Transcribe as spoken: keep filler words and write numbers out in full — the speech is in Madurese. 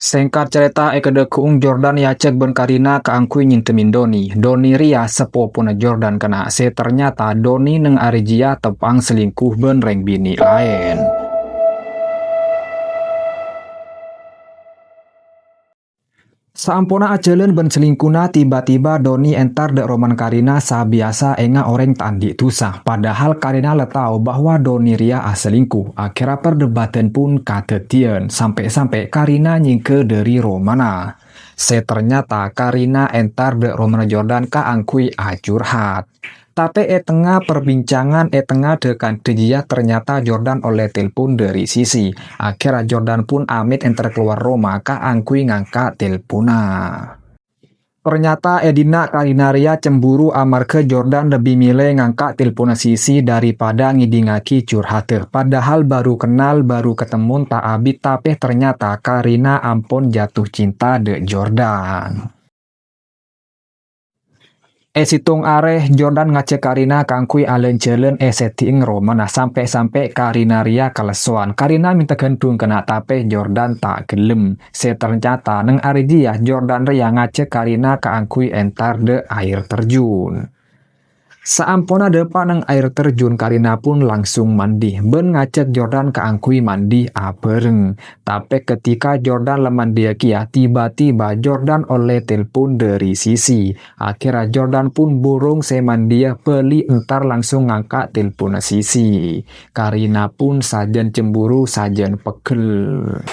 Sèngkat carèta, è kaḍâ' ghu'ung Jordan èajhâk bân Karina kaangghuy nyènḍemè Doni. Doni rèya sapopona Jordan kènè', sè ternyata Doni neng arè jiyâ teppa'na selingkuh bân rèng binè' laèn. Saamponna ajhâlân bân selingkuhna, tiba-tiba Doni entar ḍâ' romana Karina sabiyasa enga' orèng ta' anḍi' dhusa. Padahal Karina la tao bahwa Doni rèya aselingkuh. Akhèrra perdebatan pun kadhâddhiyân, sampè'-sampè' Karina nyèngghâ ḍâri romana. Sè ternyata Karina entar ḍâ' romana Jordan kaangghuy acurhat. Tapè è tengnga perbincangan, è tengnga ḍâ-kanḍhâ jiyâ, ternyata Jordan ollè telpon ḍâri Sisi. Akhèrra Jordan pun amèt entar kalowar roma kaangghuy ngangka' telponna. Ternyata è ḍinna' Karina rèya cemburu amarghâ Jordan lebbi mèlè ngangka' telponna Sisi daripada ngèḍingngaghi curhaddhâ. Padahal baru kennal, baru ketemmo ta' abit, tapè ternyata Karina ampon jatuh cinta ḍâ' Jordan. È sèttong arè, Jordan ngajhâk Karina kaangghuy alân-jhâlân è sèdhi'na romana, sampè'-sampè' Karina rèya kalessowan. Karina mènta ghândhung kènè', tapè Jordan ta' ghellem. Sè ternyata neng arè jiyâ, Jordan rèya ngajhâk Karina kaangghuy entar ḍâ' aèr terjun. Saamponna ḍâpa' neng aèr terjun, Karina pun langsung manḍi bân ngajhâk Jordan kaangghuy manḍi abhâreng. Tapè ketika Jordan la manḍiyâ kèya, tiba-tiba Jordan ollè telpon ḍâri Sisi. Akhèrra Jordan pun burung sè manḍiyâ bâli entar langsung ngangka' telponna Sisi. Karina pun sajân cemburu, sajân pegghel.